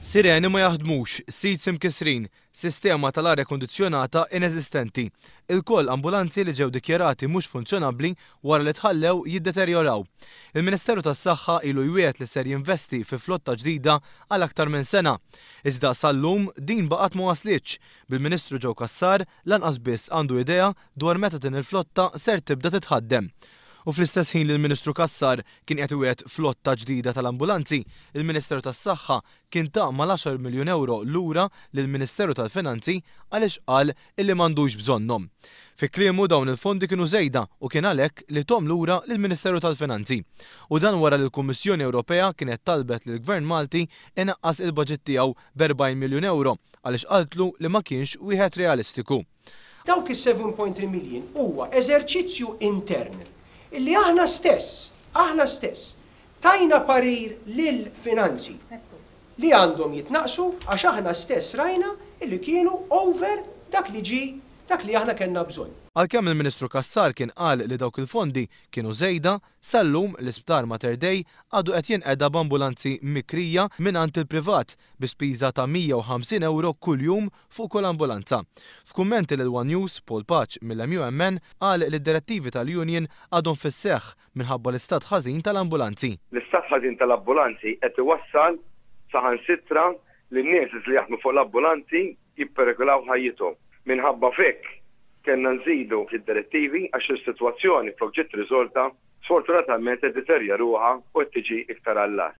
Sireni ma jaħdmux, seats imkissrin, sistema tal-arja kundizzjonata ineżistenti. Ilkoll ambulanzi li ġew dikjarati mhux funzjonabbli wara li tħallew jiddeterjoraw. Il-Ministeru tas-Saħħa ilu jwiegħed li ser jinvesti fi flotta ġdida għal aktar minn sena. Iżda sal-lum din baqgħet ma waslitx, bil-Ministru Joe Cassar lanqas biss għandu idea dwar meta din il-flotta ser tibda titħaddem. U fl-istess ħin li l-Ministru Cassar kien qed iwiegħed flotta ġdida tal-ambulanzi, il-Ministeru tas-Saħħa kien ta mal-10 miljun ewro lura lill-Ministeru tal-Finanzi għaliex qal illi m'għandux bżonnhom. Fi kliemu dawn il-fondi kienu żejda u kien għalhekk li tahom lura lill-Ministeru tal-Finanzi. U dan wara li l-Kummissjoni Ewropea kienet talbet lill-Gvern Malti inaqqas il-baġit tiegħu b'40 miljun ewro għaliex qaltlu li ma kienx wieħed realistiku. Dawk is-7.3 million huwa eżerċizzju intern illi aħna stess, aħna stess, tajna parir lil-finanzi li għandhom jitnaqsu għax aħna stess rajna illi kienu over dak li ġi dak li aħna kellna bżonn. Għalkemm il-Ministru Cassar kien qal li dawk il-fondi kienu żejda, sal-lum l-Isptar Mater Dei għadu qed jinqeda b'ambulanzi mikrija mingħand il-privat bi spiża ta' 150 ewro kuljum fuq kull ambulanza. F'kummenti lil One News, Paul Pace mill-MUMN qal li d-direttivi tal-Union għadhom fis-seħħ minħabba l-istat ħażin tal-ambulanzi. L-istat ħażin tal-ambulanzi qed iwassal saħansitra li n-nies li jaħdmu fuq l-ambulanzi jipperikolaw ħajjithom. Minħabba f'hekk kellna nżidu id-direttivi għax is-sitwazzjoni flok ġiet riżolta sfortunatament qed deterja ruħha u qed tiġi iktar għall-agħar.